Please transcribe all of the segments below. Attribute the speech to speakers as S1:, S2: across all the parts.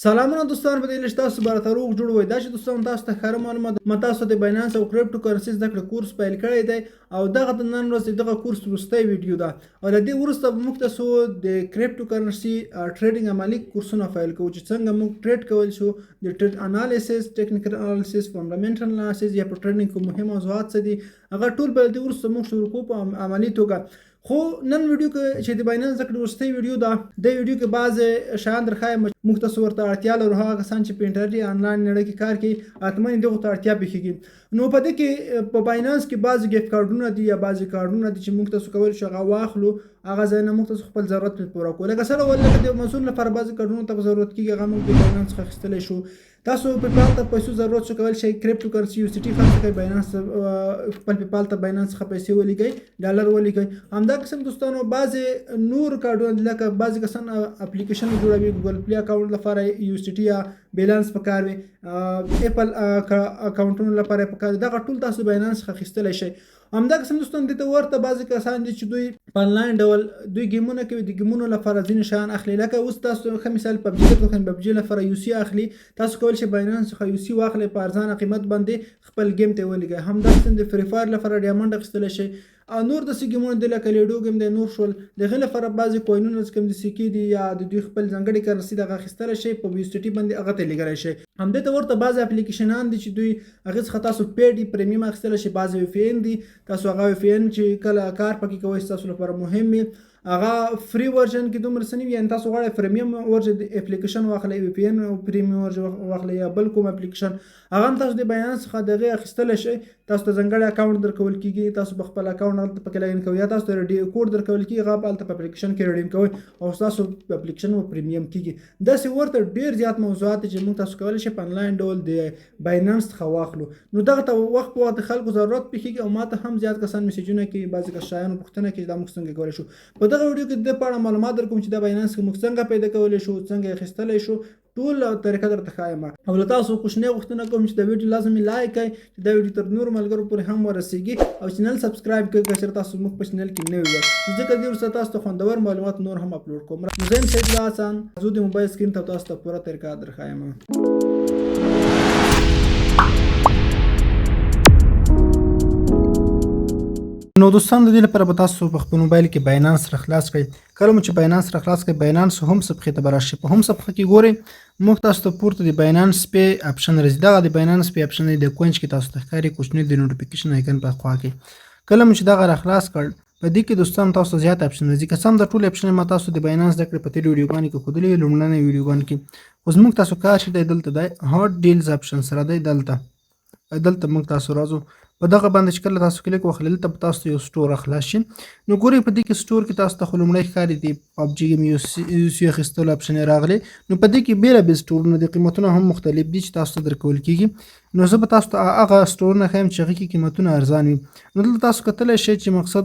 S1: سلامونه دوستان، په دې لږ تاسو به راته روغ جوړ وئ. دا چې دوستان تاسو ته ښکاره معلومه ده، ما تاسو د بایننس او کریپټو کرنسي زده کړې کورس پیل کړی دی او دغه د نن ورځې دغه کورس وروستی ویډیو ده او له دې وروسته به موږ تاسو د کریپټو کرنسي ټریډینګ عملي کورسونه پیل کوو چې څنګه موږ ټریډ کولی شو، د ټریډ انالیسس، ټیکنیکل انالیسس، فونډامنټل انالیسس یا په ټریډینګ کې مهم موضوعات څه دي، هغه ټول به له دې وروسته موږ شروع کوو په عملي توګه. خو نن ویډیو کې چې د بایننس زده کړې وروستۍ ویډیو ده، د ویډیو کې بعضې شیان درښایم موږ تاسو ورته اړتیا لرو. هغه کسان چې په انټرنیټ یا انلاین نړۍ کې کار کوي حتما یې دغو ته اړتیا پېښېږي. نو په دې کې په بایننس کې بعضې ګیفټ کارډونه دي یا بعضې کارډونه دي چې موږ تاسو کولی شو هغه واخلو، هغه ځای نه موږ تاسو خپل ضرورت پرې پوره کړو. لکه څه ډول، لکه د امازون لپاره بعضې کارډونو ته ضرورت کېږي، هغه موږ د بایننس څخه اخیستلی شو. تاسو پیپال ته پیسو ضرورت شو کول شئ، کریپټو کرنسي یو سټي خرڅ کړئ، بایننس خپل پیپال ته بایننس څخه پیسې ولیږئ، ډالر ولیږئ. همدا قسم دوستانو بعضې نور کارډونه دي، لکه بعضې کسان اپلیکیشن جوړوي، ګوګل پلی اکاونټ لپاره یو سټي یا بیلانس پکار وي، اپل اکاونټونو لپاره پکار وي، دغه ټول تاسو بایننس څخه اخیستلی شئ. همدا قسم دوستان دې ته ورته بعضې کسان دي چې دوی په انلاین ډول دوی ګیمونه کوي، د ګیمونو لپاره ځینې شیان اخلي. لکه اوس تاسو ښه مثال پبجي درته وښیم، پبجي لپاره یو سي اخلي، تاسو کولی شئ بایننس څخه یو سي واخلئ، په ارزانه قیمت باندې خپل ګیم ته ولیږئ. همدا قسم د فري فایر لپاره ډیامنډ اخیستلی شئ او نور داسې ګیمونه دي لکه لیډو ګیم دی، نور شول د هغې لپاره بعضې کوینونه چې کوم دي سکې دي یا د دوی خپل ځانګړې کرنسي دغه اخیستلی شئ، په یو سي ټي باندې هغه ته لیږلی شئ. همدې ته ورته بعضې اپلیکیشنان دي چې دوی هغې څخه تاسو پیډ پریمیم اخیستلی شئ، بعضې وي پي ان دي، تاسو هغه وي پي ان چې کله کار پکې کوئ ستاسو لپاره مهم وي. هغه فری ورژن کې دومره څه نه وي، یعنې تاسو غواړئ پریمیم ورژن د اپلیکیشن واخلئ، وي پي ان پریمیم ورژن واخلئ یا بل کوم اپلیکیشن، هغه هم تاسو د بایننس څخه د هغې اخیستلی شئ. تاسو ته ځانګړی اکاونټ درکول کېږي، تاسو به خپل اکاونټ هلته پکې لاګین کوئ یا تاسو ته ریډي کوډ درکول کېږي، هغه به هلته په اپلیکیشن کې ریډیم کوئ او ستاسو اپلیکیشن به پریمیم کېږي. داسې ورته ډېر زیات موضوعات دي چې موږ تاسو کولی شئ په انلاین ډول د بایننس څخه واخلو. نو دغه ته وخت په وخت د خلکو ضرورت پېښېږي او ماته هم زیات کسان میسجونه کوي، بعضې کسانو پوښتنه کوي چې دا موږ څنګه کولی شو. په دغه ویډیو کې د دې په اړه معلومات درکوم چې دا بایننس کې موږ څنګه پیدا کولی شو، څنګه یې اخیستلی شو، ټول طریقه درته ښایم. او له تاسو کوچنۍ غوښتنه کوم چې دا ویډیو لازمي لایک کړئ چې دا ویډیو تر نورو ملګرو پورې هم ورسیږي او چینل سبسکرایب کړئ که چېرې تاسو زموږ په چینل کې نوي وئ، ځکه دې وروسته تاسو ته خوندور معلومات نور هم اپلوډ کوم. نو زه یم سید الله حسن، زه د موبایل سکرین ته تاسو ته پوره طریقه درښایم. نو دوستان د دې لپاره به تاسو په خپل موبایل کې بایننس را خلاص کړئ. کله مو چې بایننس را خلاص کړئ، بایننس هوم صفحې ته به راشئ. په هوم صفحه کې ګورئ موږ تاسو ته پورته د بایننس پی اپشن راځي، دغه د بایننس پی اپشن دی، د کونج کې تاسو ته ښکاري کوچنی د نوټیفیکیشن آیکن په خوا کې. کله مو چې دغه را خلاص کړ، په دې کې دوستان تاسو ته زیات اپشن راځي. که څه هم دا ټول اپشن ما تاسو د بایننس زده کړې په تېرو ویډیوګانو کې ښودلي وي، لومړنیو ویډیوګانو کې، خو زموږ تاسو کار چې دی دلته دی هاټ ډیلز اپشن سره دی. دلته موږ تاسو راځو په دغه باندې چې کله تاسو کلیک وخلئ، دلته به تاسو یو سټور خلاص شي. نو ګورئ په دې کې سټور کې تاسو ته خو لومړی ښکاري د پبجي ګیم یو سي اخیستلو اپشن یې راغلی. نو په دې کې بېلابېل سټورونه دي، قیمتونه هم مختلف دي چې تاسو ته درکول کېږي. نو زه به تاسو ته هغه سټورونه ښیم چې هغې کې قیمتونه ارزان وي. نو دلته تاسو کتلی شئ چې مقصد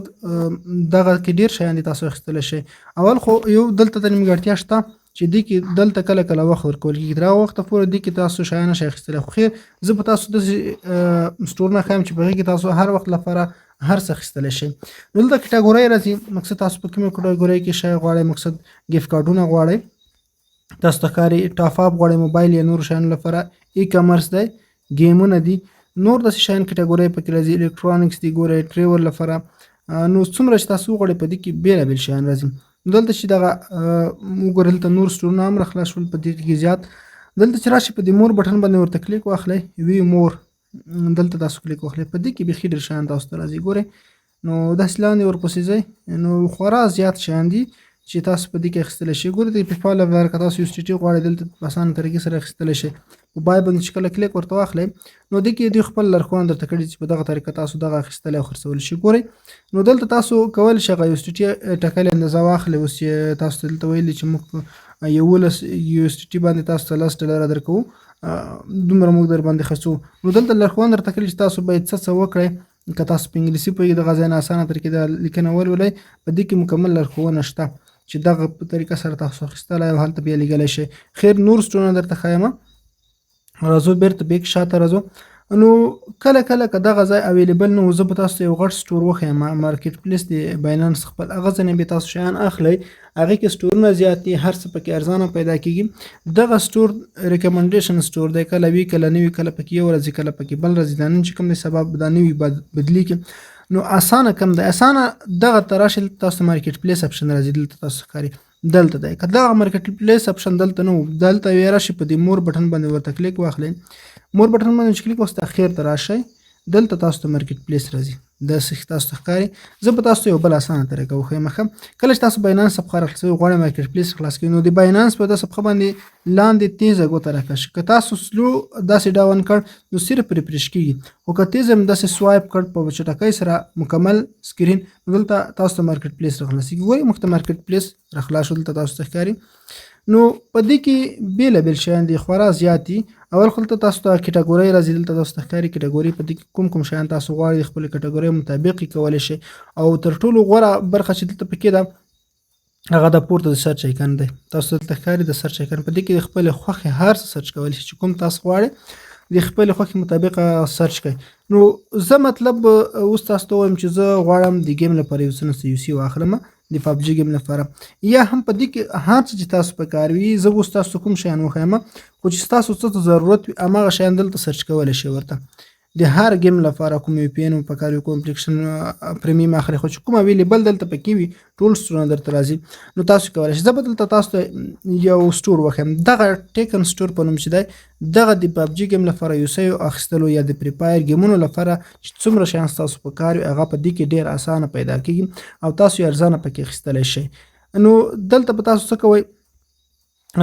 S1: دغه کې ډېر شیان دي تاسو اخیستلی شئ. اول خو یو دلته د نیمګړتیا شته چې دې کې دلته کله کله وخت ورکول کېږي، تر هغه وخته پورې دې کې تاسو شیان نشئ اخیستلی. خو خیر زه به تاسو داسې سټورونه ښیم چې په هغې کې تاسو هر وخت لپاره هر څه اخیستلی شئ. نو دلته کټاګورۍ راځي، مقصد تاسو په کومې کټاګورۍ کې شی غواړئ، مقصد ګیفټ کارډونه غواړئ، تاسو ته ښکاري ټاپ اپ غواړئ موبایل یا نورو شیانو لپاره، ای کامرس دی، ګیمونه دي، نور داسې شیان کټاګورۍ پکې راځي، الکترونیکس دي، ګورئ ټریول لپاره. نو څومره چې تاسو وغواړئ په دې کې بېلابېل شیان راځي. دلته چې دغه وګورئ دلته نور سټورونه هم راخلاص شول په دې کې زیات. دلته چې راشي په دې مور بټن باندې ورته کلیک واخلئ، وی مور دلته تاسو کلیک واخلئ، په دې کې بیخي ډېر شیان تاسو ته راځي. ګورئ نو داسې لاندې ورپسې ځئ، نو خورا زیات شیان دي چې تاسو په دې کې اخیستلی شئ. ګورئ د پیپال لپاره که تاسو یو سټي غواړئ دلته په اسانه طریقې سره اخیستلی شئ. په بای باندې چې کله کلیک ورته واخلئ، نو دې کې دوی خپل لارښوونه درته کړي چې په دغه طریقه تاسو دغه اخیستلی او خرڅولی شئ. ګورئ نو دلته تاسو کولی شئ هغه یو سټي ټاکلې اندازه واخلئ. اوس چې تاسو ته دلته ویلي چې موږ 11 یو سټي باندې تاسو ته 10 ډالره درکوو، دومره موږ در باندې خرڅوو. نو دلته لارښوونه درته کړي چې تاسو باید څه څه وکړئ. که تاسو په انګلیسي پوهېږئ دغه ځای نه اسانه طریقې دا لیکنه ولولئ، په دې کې مکمل لارښوونه شته چې دغه په طریقه سره تاسو اخیستلی او هلته بیا لیږلی شئ. خیر نور سټونه درته ښایم. راځو بیرته بیک شاته راځو. نو کله کله که دغه ځای available نه و، زه به تاسو ته یو غټ store وښیم، market place دی بایننس خپل، هغه ځای نه به تاسو شیان اخلئ، هغې کې سټورونه زیات دي، هر څه پکې ارزانه پیدا کیږي. دغه store recommendation store دی، کله وي کله نه وي، کله پکې یو راځي کله پکې بل راځي. دا نن چې کوم دی سبا به دا نه وي، بدلیږي. نو اسانه کم دی، اسانه دغه ته راشئ، دلته تاسو market place option راځي، دلته تاسو ښکاري دلته دی. که دغه market place option دلته نه و، دلته یې راشي په دې more button باندې ورته کلیک واخلئ. more button باندې چې کلیک واخیست، اخر ته راشئ، دلته تاسو ته market place راځي، داسې تاسو ته ښکاري. زه به تاسو ته یو بل اسانه طریقه وښیم. ښه، کله چې تاسو بایننس صفحه راخلاصوئ، غواړئ market place خلاص کړئ، نو د بایننس په دا صفحه باندې لاندې تیزه ګوته راکش. که تاسو slow داسې down کړ نو صرف refresh کیږي، خو که تیزه هم داسې swipe کړ په چټکۍ سره مکمل screen، نو دلته تاسو ته market place راخلاصیږي. ګورئ، موږ ته market place راخلاص شو، دلته تاسو ته ښکاري. نو په دې کې بېلابېل شیان دي، خورا زیات دي. اول خو دلته تاسو ته کټګورۍ راځي، دلته تاسو ته ښکاري کټګورۍ، په دې کې کوم کوم شیان تاسو غواړئ د خپلې کټګورۍ مطابق یې کولی شئ. او تر ټولو غوره برخه چې دلته پکې ده هغه د پورته د search icon دی، تاسو دلته ښکاري د search icon. په دې کې د خپلې خوښې هر څه search کولی شئ، چې کوم تاسو غواړئ د خپلې خوښې مطابق search کړئ. نو زه مطلب اوس تاسو ته وایم چې زه غواړم د game لپاره یو څه نه څه UC واخلم، د پبجي game لپاره، یا هم په دې کې هر څه چې تاسو په کار وي. زه اوس تاسو ته کوم شیان وښایم، خو چې ستاسو څه ته ضرورت وي هماغه شیان دلته search کولی شئ. ورته د هر game لپاره کوم وي پي ان په کار وي، کوم اپلیکیشن premium اخلي، خو چې کوم available دلته پکې وي ټول سټورونه درته راځي، نو تاسو کولی شئ. زه به دلته تاسو ته یو store وښیم، دغه ټیکن store په نوم چې دی، دغه د پبجي game لپاره یو څه اخیستلو یا د فری فایر ګیمونو لپاره چې څومره شیان ستاسو په کار وي هغه په دې کې ډېر اسانه پیدا کیږي او تاسو یې ارزانه پکې اخیستلی شئ. نو دلته به تاسو څه کوئ،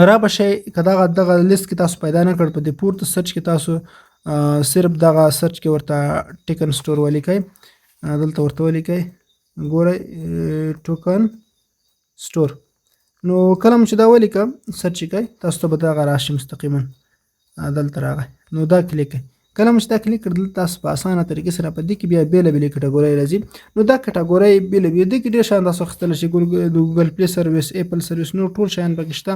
S1: را به شئ، که دغه لیست کې تاسو پیدا نه کړ، په دې پورته search کې تاسو صرف دغه search کې ورته ټیکن store ولیکئ، دلته ورته ولیکئ، ګورئ ټوکن store. نو کله مو چې دا ولیکه search یې کړئ، تاسو ته به دغه راشي مستقیما، دلته راغی. نو دا کلیک کړئ، کله مو چې دا کلیک کړ، دلته تاسو په اسانه طریقې سره په دې کې بیا بېلابېلې کټګورۍ راځي. نو دا کټګورۍ بېلابېلې دي، کې ډېر شیان تاسو اخیستلی شئ، د ګوګل پلی service، اپل سرویس، نور ټول شیان پکې شته،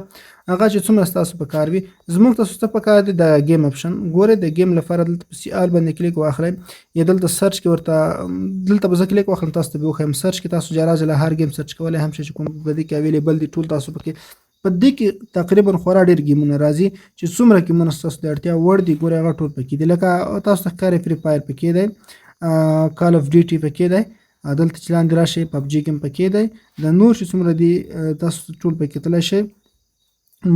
S1: هغه چې څومره ستاسو په کار وي. زموږ تاسو څه په کار دي، د game option. ګورئ، د game لپاره دلته په see all باندې کلیک واخلئ، یا دلته search کې ورته، دلته به زه کلیک واخلم تاسو ته به وښیم. search کې تاسو جلا جلا هر game search کولی هم شئ چې کوم په دې کې available دي، ټول تاسو پکې په دې کې تقریبا خورا ډېر ګیمونه راځي چې څومره ګیمونه ستاسو د اړتیا وړ دي، ګورئ هغه ټول پکې دي. لکه تاسو ته ښکاري فری فایر پکې دی، کال اف ډیوټي پکې دی، دلته چې لاندې راشئ پبجي game پکې دی، د نور چې څومره دي تاسو ټول پکې تللی شئ،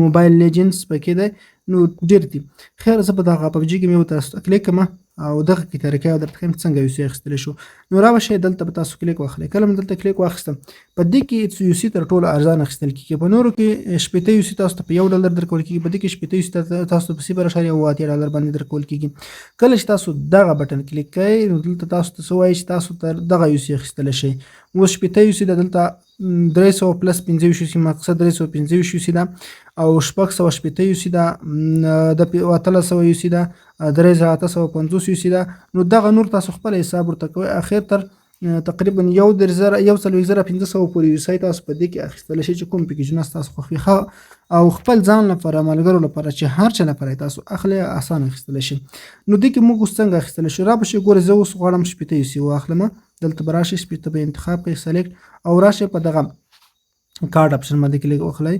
S1: موبایل لیجنډز پکې دی، نو ډېر دي. خیر، زه به دغه پبجي game یو تاسو ته کلیک کړم او دغه کې طریقه درته ښیم څنګه یو څه اخیستلی شو. نو را به شئ، دلته به تاسو کلیک واخلئ. کله مې دلته کلیک واخیستم، په دې کې UC تر ټولو ارزانه اخیستل کېږي. په نورو کې 60 UC تاسو ته په $1 درکول کېږي، په دې کې 60 UC تاسو ته په 0.80 ډالر باندې درکول کېږي. کله چې تاسو دغه button کلیک کړئ، نو دلته تاسو ته څه وایي چې تاسو تر دغه UC اخیستلی شئ. اوس 60 UC ده، دلته 300 plus 25 UC، مقصد 325 UC ده، او 660 UC ده، د 1800 UC ده، 3850 UC ده. نو دغه نور تاسو خپل حساب ورته کوئ. اخر تر تقریبا 31 زره، 41,500 پورې UC تاسو په دې کې اخیستلی شئ چې کوم پیکیجونه ستاسو خوښ وي، ښه او خپل ځان لپاره، ملګرو لپاره، چې هر چا لپاره تاسو اخلئ اسانه اخیستلی شئ. نو دې کې موږ اوس څنګه اخیستلی شو؟ را به شئ، ګورئ زه اوس غواړم 60 UC واخلم. دلته به راشئ، 60 به انتخاب کړئ، select، او راشئ په دغه cart option باندې کلیک واخلئ،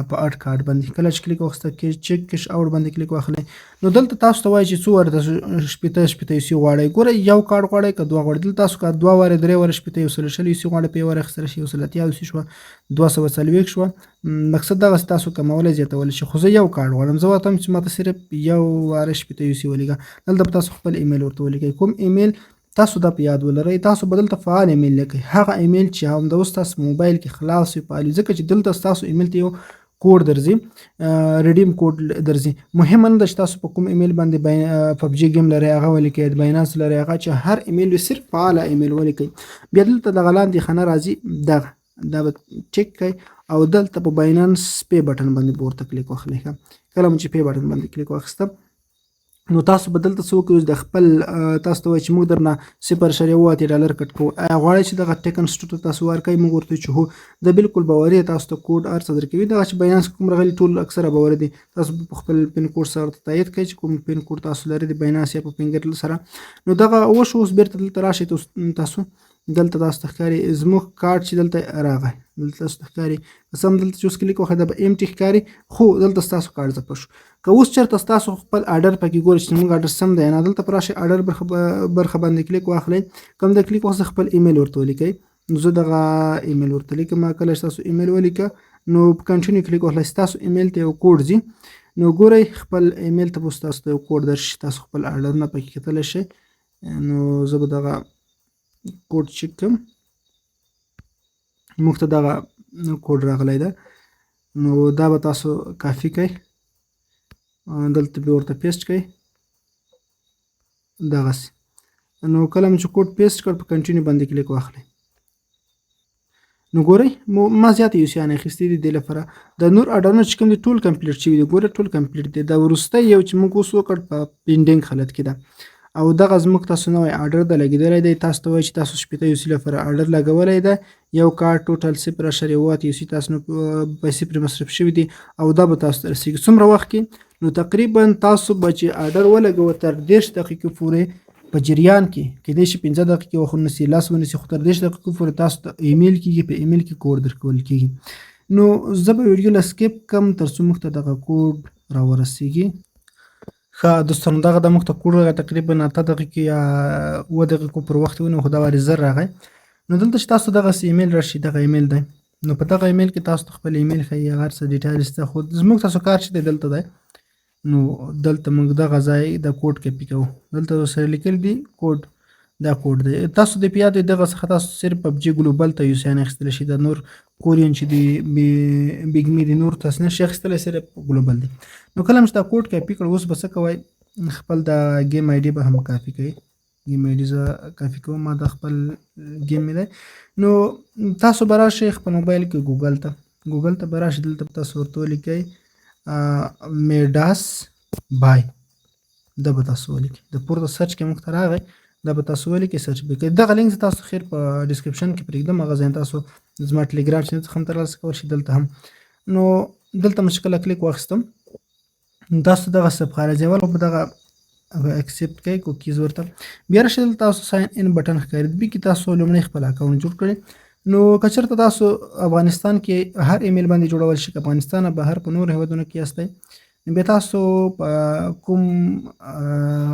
S1: په add cart باندې کله چې کلیک واخیسته، کې check cash out باندې کلیک واخلئ. نو دلته تاسو ته وایي چې څو واره تاسو 60 UC غواړئ. ګورئ، یو کارت غواړئ که دوه غواړئ؟ دلته تاسو که دوه وارې، درې وارې 60، 120 UC غواړئ، په یو واره اخیستلی شئ. 180 UC شوه، 240 شوه، مقصد دغسې تاسو کمولی زیاتولی شئ. خو زه یو کارت غواړم، زه ورته وایم چې ماته صرف یو واره 60 UC ولیږه. دلته به تاسو خپل ایمیل ورته ولیکئ، کوم ایمیل تاسو دا په یاد ولرئ، تاسو به دلته فعال ایمیل لیکئ، هغه ایمیل چې همدا اوس ستاسو موبایل کې خلاص وي، فعال وي، ځکه چې دلته ستاسو ایمیل ته یو کوډ درځي، redeem code درځي. مهمه نه ده چې تاسو په کوم ایمیل باندې پبجي game لرئ هغه ولیکئ، بایننس لرئ هغه، چې هر ایمیل وي صرف فعال ایمیل ولیکئ. بیا دلته دغه لاندې خانه راځي، دغه دا به چک کړئ او دلته په بایننس pay button باندې به ورته کلیک واخلئ. ښه، کله مو چې pay button باندې کلیک واخیسته، نو تاسو به دلته څه وکړئ؟ د خپل تاسو ته وایي چې موږ درنه 0.80 ډالر کټ کوو، آیا غواړئ چې دغه ټیکن سټو ته تاسو ورکړئ؟ موږ ورته چې هو، دا بالکل باوري دی، تاسو ته کوډ هر څه درکوي. دغه چې بایننس کوم راغلي ټول اکثره باوري دي. تاسو په خپل پین کوډ سره ورته تایید کړئ چې کوم پین کوډ تاسو لرئ د بایننس یا په فینګر سره. نو دغه وشو. اوس بیرته دلته راشئ تاسو، دلته تاسو ته ښکاري زموږ کارت چې دلته راغی، دلته تاسو ته ښکاري قسم دلته چې اوس کلیک وکړئ دا به empty ښکاري، خو دلته ستاسو کارت ځپه شو. که اوس چېرته ستاسو خپل آرډر پکې ګورئ چې زموږ آرډر سم دی نه، دلته پر راشئ، آرډر برخه باندې کلیک واخلئ. کوم د کلیک وخت خپل ایمیل ورته ولیکئ. نو زه دغه ایمیل ورته لیکم. کله چې تاسو ایمیل ولیکه نو په continue کلیک واخلئ، ستاسو ایمیل ته یو کوډ ځي. نو ګورئ خپل ایمیل ته به ستاسو ته یو کوډ درشي، تاسو خپل آرډرونه پکې کتلی شئ. نو زه به دغه کوډ چک کړم. موږ ته دغه کوډ راغلی ده، نو دا به تاسو کافي کړئ، دلته به ورته paste کړئ دغسې. نو کله مې چې کوډ paste کړ، په continue باندې کلیک واخلئ. نو ګورئ ما زیاتې یوسیانې اخیستې دي، دې لپاره د نور آرډرونه چې کوم دي ټول complete شوي دي. ګورئ ټول complete دي. دا وروستی یو چې موږ اوس وکړ په pending حالت کې ده، او دغه زموږ تاسو نوی آرډر ده لګېدلی دی. تاسو ته وایي چې تاسو 60 UC لپاره آرډر لګولی دی، یو کارت total 0.8 UC تاسو نو پیسې پرې مصرف شوي دي، او دا به تاسو ته رسېږي څومره وخت کې؟ نو تقریبا تاسو به چې آرډر ولګوه تر 30 دقیقو پورې په جریان کې، کېدای شي 5 دقیقې وخت ونیسي، 10 ونیسي، خو تر 30 دقیقو پورې تاسو ته ایمیل کېږي، په ایمیل کې کوډ درکول کېږي. نو زه به ویډیو له skip کم تر څو موږ ته دغه کوډ راورسېږي. ښه دوستانو، دغه د موږ ته کوډ راغی تقریبا 8 دقیقې یا 7 دقیقو پر وخت ونیو، خو دا وارې زر راغی. نو دلته چې تاسو دغسې ایمیل راشي، دغه ایمیل دی، نو په دغه ایمیل کې تاسو ته خپل ایمیل ښیي، هغه هر څه detail شته، خو زموږ تاسو کار چې دی دلته دی. نو دلته موږ دغه ځای د کوډ کاپي کوو، دلته سره لیکل دي کوډ، دا کوډ دی. تاسو د په یاد دغه څخه تاسو صرف PUBG Global ته یوسیان اخیستلی شئ، دا نور کورین چې دی بیګمی دی نور تاسو نه شئ اخیستلی، صرف Global دی. نو کله چې دا کوډ کاپي کړ، اوس به څه کوئ؟ خپل دا game ID به هم کاپي کوئ. game ID زه کاپي کوم، ما دا خپل game مې دی. نو تاسو به راشئ خپل موبایل کې ګوګل ته، ګوګل ته به راشئ، دلته به تاسو ورته ولیکئ میډاس بای، دا به تاسو ولیکئ. د پورته search کې موږ ته راغی، دا به تاسو ولیکئ، search به کړئ. دغه لینک زه تاسو خیر په description کې پرېږدم، هغه ځای تاسو زما ټلیګرام channel څخه هم ترلاسه کولی شئ، دلته هم. نو دلته مې چې کله کلیک واخیستم، تاسو دغه صفحه راځي، اول به دغه accept کړئ cookies ورته، بیا راشئ دلته تاسو sign in button ښکاري، دې کې تاسو لومړی خپل اکاونټ جوړ کړئ. نو که چېرته تاسو افغانستان کې هر ایمیل باندې جوړول شي، که افغانستان نه بهر په نورو هېوادونو کې یاستئ، نو بیا تاسو په کوم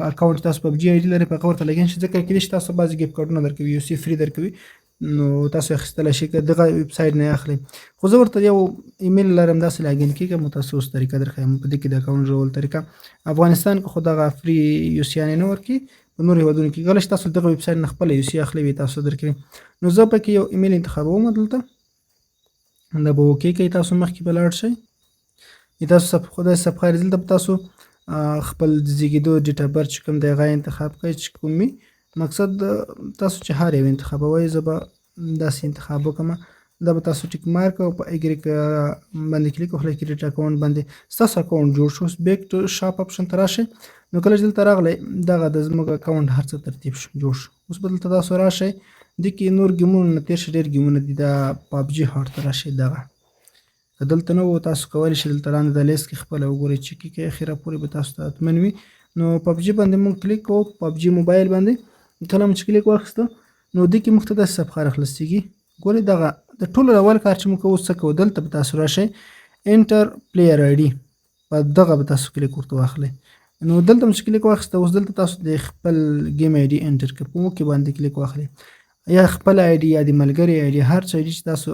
S1: اکاونټ تاسو PUBG ID لرئ په هغه ورته login شئ، ځکه کېدای شي تاسو بعضې gift کارډونه درکوي، یو څه free درکوي، نو تاسو یې اخیستلی شئ که دغه ویب سایټ نه یې اخلئ. خو زه ورته یو ایمیل لرم، داسې login کېږم، تاسو اوس طریقه درښیم په دې کې د اکاونټ جوړولو طریقه. افغانستان کې خو دغه free یوسیانې نه ورکوي، په نورو هېوادونو کې کله چې تاسو دغه ویب سایټ نه خپله UC اخلئ وي تاسو درکوي. نو زه پکې یو ایمیل انتخابوم، دلته دا به okay کوي، تاسو مخکې به لاړ شئ. تاسو خدای صفحه راځي، دلته به تاسو خپل د زیږېدو date of birth چې کوم دی هغه انتخاب کړئ، چې کوم وي مقصد تاسو چې هر یو انتخابوئ، زه به داسې انتخاب وکړم. دا به تاسو tick mark او په agree باندې کلیک وکړئ، create account باندې ستاسو اکاونټ جوړ شو. اوس back to shop option ته راشئ. نو کله چې دلته راغلی دغه د زموږ اکاونټ هر څه ترتیب شو، جوړ شو. اوس به دلته تاسو راشئ، دې کې نور ګیمونه نه تېر شئ، ډېر ګیمونه دي. دا PUBG Hot ته راشئ، دغه که دلته نه وو تاسو کولی شئ دلته لاندې د لیست کې خپله وګورئ چې کې کې اخره پورې به تاسو ته حتماً وي. نو پبجي باندې موږ کلیک کوو، PUBG Mobile باندې کله مو چې کلیک واخیسته، نو دې کې موږ ته داسې صفحه راخلاصېږي. ګورئ دغه د ټولو اول کار چې موږ کوو څه کوو، دلته به تاسو راشئ enter player ID، په دغه به تاسو کلیک ورته واخلئ. نو دلته مو چې کلیک واخیسته، اوس دلته تاسو د خپل game ID enter کړئ، په okay باندې کلیک واخلئ، یا خپل ID یا د ملګري ID، هر څه ID چې تاسو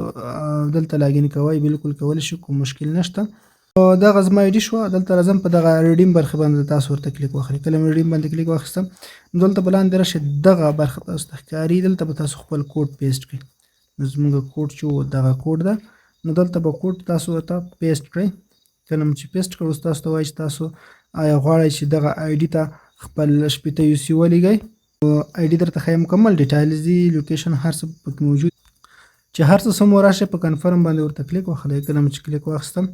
S1: دلته login کوئ بالکل کولی شئ، کوم مشکل نشته. دغه زما ID شوه. دلته راځم په دغه redeem برخه باندې تاسو ورته کلیک واخلئ. کله مې redeem باندې کلیک واخیستم، نو دلته به لاندې راشئ، دغه برخه تاسو ته ښکاري، دلته به تاسو خپل کوډ paste کړئ. نو زموږ کوډ چې و دغه کوډ ده، نو دلته به کوډ تاسو ورته paste کړئ. کله مو چې paste کړ، اوس تاسو ته وایي چې تاسو آیا غواړئ چې دغه ID ته خپل 60 UC ولیږئ؟ ID درته ښایي، مکمل details دي، location هر څه پکې موجود، چې هر څه سم راشي په confirm باندې ورته کلیک واخلئ. کله مو چې کلیک واخیستم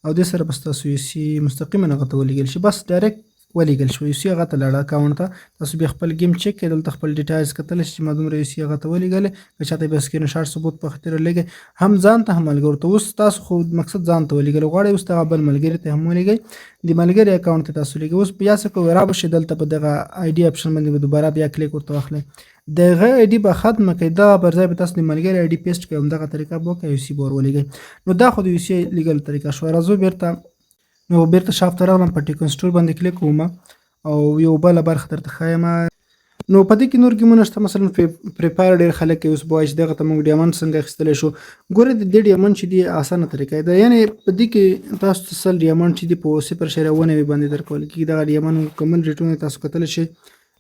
S1: او دې سره به ستاسو UC مستقیما هغه ته ولیږل شي، بس direct. ولیږل شو، یو سی هغه ته لاړه اکاونټ ته. تاسو بیا خپل game چک کړئ، دلته خپل details کتلی شئ چې ما دومره یو سی هغه ته ولیږلې. که چاته بیا سکرین شاټ ثبوت په خاطر لیږئ، هم ځان ته هم ملګرو ته. اوس تاسو خو مقصد ځان ته ولیږل، غواړئ اوس دغه بل ملګري ته هم ولیږئ، د ملګري اکاونټ ته تاسو لیږئ. اوس بیا څه کوئ؟ را به شئ دلته په دغه آی ډي اپشن باندې به دوباره بیا کلیک ورته واخلئ، دغه آی ډي به ختمه کړئ، دغه پر ځای به تاسو د ملګري آی ډي پیسټ کړئ، همدغه طریقه به وکړئ، یو سی به ور ولیږئ. نو دا خو د یو سی لیږلو طریقه شوه. راځو بیرته، نو بیرته shop ته راغلم، په ټیکن سټور باندې کلیک کوم او یو بله برخه درته ښایم. نو په دې کې نور گیمونه شته، مثلا فری فایر ډېر خلک کوي. اوس به وایي چې دغه ته موږ diamond څنګه اخیستلی شو؟ ګوره، د دې diamond چې دي اسانه طریقه ده، یعنې په دې کې تاسو ته 100 diamond چې دي په 0.99 باندې درکول کېږي. دغه diamond مکمل ریټونه تاسو کتلی شئ،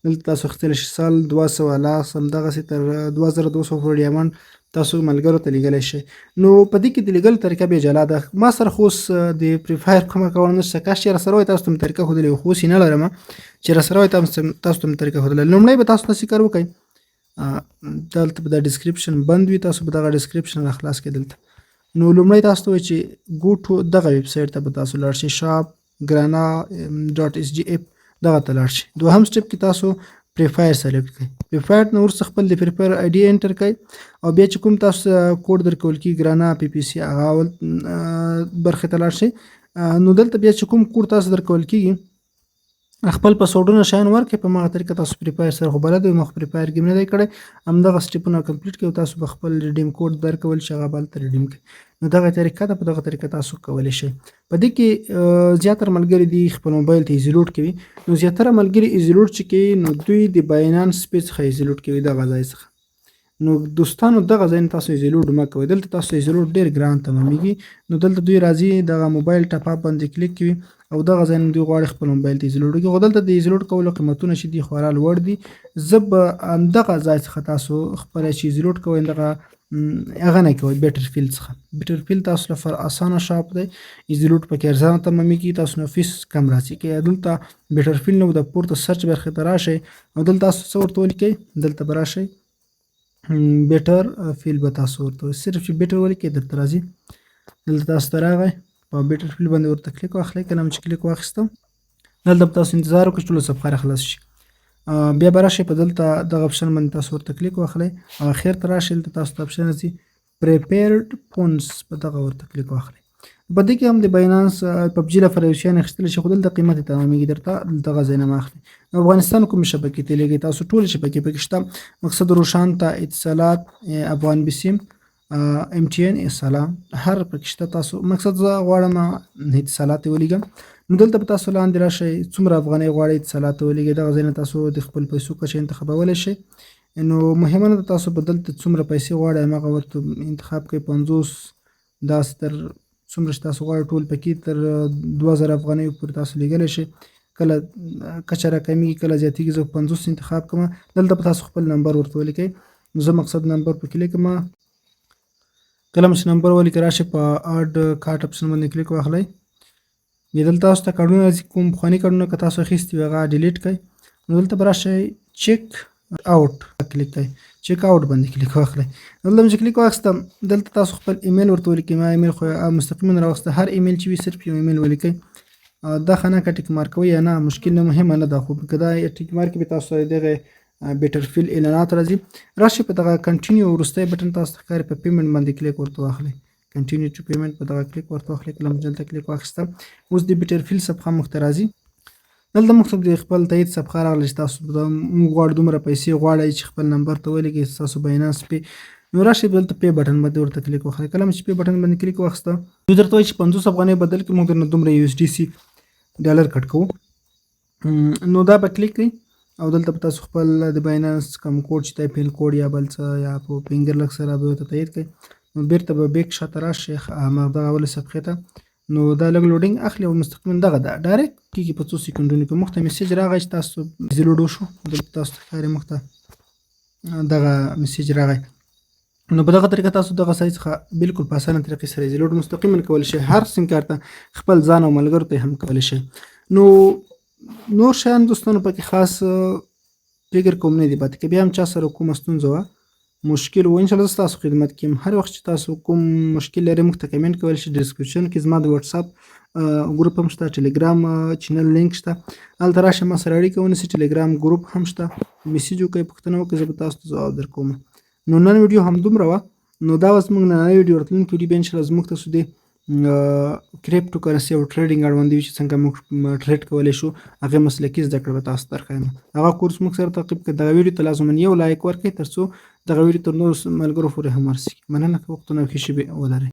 S1: دلته تاسو اخیستلی شئ 100، 200، لس، همدغسې تر 2200 پورې diamond تاسو ملګرو ته لیږلی شئ. نو په دې کې د لیږلو طریقه بیا جلا ده. ما سره خو اوس د فری فایر کوم اکاونټ نشته، کاش چې راسره وای تاسو ته مې طریقه ښودلې وه، خو اوس یې نه لرم، چې راسره وای تاسو ته مې طریقه ښودلې. لومړی به تاسو داسې کار وکړئ، دلته به دا description بند وي، تاسو به دغه description را خلاص کړئ دلته. نو لومړی تاسو ته وایي چې go to دغه ویبسایټ ته به تاسو لاړ شئ، شاپ ګرانا dot اس جی اپ، دغه ته لاړ شئ. دوهم step کې تاسو فری فایر select کړئ، فری فایر نه وروسته خپل د فری فایر آی ډي enter کړئ او بیا چې کوم تاسو کوډ درکول کېږي ګرانا پی پی سی، هغه اول برخې ته لاړ شئ. نو دلته بیا چې کوم کوډ تاسو درکول کېږي خپل پاسورډونه شیان ورکړئ، په هماغه طریقه تاسو فری فایر سره خو بلد وئ، ما خو فری فایر game نه دی کړی، همدغه سټیپونه complete کړئ او تاسو به خپل redeem code درکول شي، هغه به هلته redeem کړئ. نو دغه طریقه ده، په دغه طریقه تاسو کولی شئ. په دې کې زیاتره ملګري دي خپل موبایل ته easy load کوي. نو زیاتره ملګري easy load چې کوي، نو دوی د باینانس پی څخه easy load کوي، دغه ځای څخه. نو دوستانو دغه ځای نه تاسو easy load مه کوئ، دلته تاسو easy load ډېر ګران تمامېږي. نو دلته دوی راځي دغه mobile top up باندې کلیک کوي او دغه ځای نه دوی غواړي خپل موبایل ته easy load وکړي، خو دلته د easy load کولو قیمتونه چې دي خورا لوړ دي. زه به همدغه ځای څخه تاسو خپله چې easy load کوئ دغه هغه نه کوئ، بیټر فیل څخه. بیټر فیل تاسو لپاره اسانه shop دی، easy load پکې ارزانه تمامېږي، تاسو نه فیس کم راځي. که دلته بیټر فیل نه و، د پورته search برخې ته راشئ او دلته تاسو څه ورته ولیکئ، دلته به راشئ بیټر فیل به تاسو ورته ولیکئ، صرف چې بیټر ولیکئ درته راځي. دلته تاسو ته راغی، په بیټر فیل باندې ورته کلیک واخلئ. کله چې کلیک واخیسته دلته به تاسو انتظار وکړئ چې ټوله صفحه راخلاص شي. بیا به راشئ په دلته دغه اپشن باندې تاسو ورته کلیک واخلئ او اخر ته راشئ، دلته تاسو ته اپشن راځي prepared funds، په دغه ورته کلیک واخلئ. په دې کې هم د باینانس پبجي لپاره یو شیان اخیستلی شي، خو دلته قیمت یې تمامېږي، درته دغه ځای نه مه اخلئ. نو افغانستان کومې شبکې ته لیږئ تاسو؟ ټولې شبکې پکې شته، مقصد روشان ته، اتصالات، افغان بیسیم، ام ټي ان، سلام، هر پکې شته. تاسو مقصد زه غواړم اتصالات یې ولیږم، نو دلته به تاسو لاندې راشئ، څومره افغانۍ غواړئ اتصالات ته ولیږئ، دغه ځای نه تاسو د خپل پیسو کچه انتخابولی شئ. نو مهمه نه ده تاسو به دلته څومره پیسې غواړئ هماغه ورته انتخاب کړئ، 50 داسې تر څومره چې تاسو غواړئ ټول پکې تر 2000 افغانیو پورې تاسو لیږلی شئ. کله کچه راکمیږي کله زیاتېږي، زه 50 انتخاب کړم. دلته به تاسو خپل نمبر ورته ولیکئ، نو زه مقصد نمبر پکې لیکم. کله چې نمبر ولیکئ راشئ په add cart اپشن باندې کلیک واخلئ. بیا دلته تاسو ته کارډونه راځي، کوم پخواني کارډونه که تاسو اخیستي وي هغه delete کړئ. نو دلته به راشئ check out کلیک کړئ، check out باندې کلیک واخلئ. دلته چې کلیک واخیستم دلته تاسو خپل ایمیل ورته ولیکئ. ما ایمیل خو مستقیما راوخیسته، هر ایمیل چې وي صرف یو ایمیل ولیکئ. دا خانه که tick mark کوئ یا نه مشکل نه، مهمه نه ده، خو که دا tick mark به تاسو دغه بیټر فیل اعلانات راځي. راشئ په دغه continue وروستی بټن تاسو ته ښکاري، په payment باندې کلیک ورته واخلئ، continue to payment په دغه کلیک ورته واخلئ. کله چې دلته کلیک واخیسته اوس د بیټر فیل صفحه موږ ته راځي. دلته موږ ته د خپل تایید صفحه راغله چې تاسو موږ غواړو دومره پیسې غواړئ چې خپل نمبر ته ولیږئ ستاسو باینانس پی. نو راشئ دلته pay بټن باندې ورته کلیک واخلئ. کله چې pay بټن باندې کلیک واخیسته دوی درته وایي چې 50 افغانۍ بدل کړئ، موږ درنه دومره یو اس ډي سي ډالر کټ کوو. نو دا به کلیک کړئ او دلته به تاسو خپل د باینانس کوم کوډ چې دی PIN code یا بل څه یا په finger لک سره به ورته تایید کړئ. نو بیرته به back شاته راشئ هماغه دغه اولې صفحې ته. نو دا لږ loading اخلي او مستقیما دغه ده direct کېږي په څو سیکنډونو کې. موږ ته message راغی چې تاسو easy load وشو، دلته تاسو ته ښکاري موږ ته دغه message راغی. نو په دغه طریقه تاسو دغه سایت څخه بالکل په اسانه طریقې سره easy load مستقیما کولی شئ، هر سیم کارت ته خپل ځان او ملګرو ته هم کولی شئ. نو نور شیان دوستانو پکې خاص فکر کوم نه دی پاتې، که بیا هم چا سره کومه ستونزه وه مشکل و. ان شاء الله زه ستاسو خدمت کې یم. هر وخت چې تاسو کوم مشکل لرئ، موږ ته کمنټ کولی شئ. ډسکرپشن کې زما د واتساپ ګروپ هم شته، ټلګرام چینل لینک شته، هلته راشه ما سره اړیکه ونیسئ. ټلګرام ګروپ هم شته، میسج وکړئ، پوښتنه وکړئ، زه به تاسو ته ځواب درکوم. نو نن ویډیو همدومره وه. نو دا وه زموږ نننۍ ویډیو. راتلونکې ویډیو به انشاءالله زموږ تاسو د کریپټو کرنسي او ټریډینګ اړوند وي، چې څنګه موږ ټریډ کولی شو، هغه مسلکي زده کړه به تاسو ته درښایم. هغه کورس موږ سره تعقیب کړئ. دغه ویډیو ته لازماً یو لایک ورکړئ، ترڅو دغه ویډیو تر نورو ملګرو پورې هم ورسیږي. مننه، ښه وختونه او ښې شېبې ولرئ.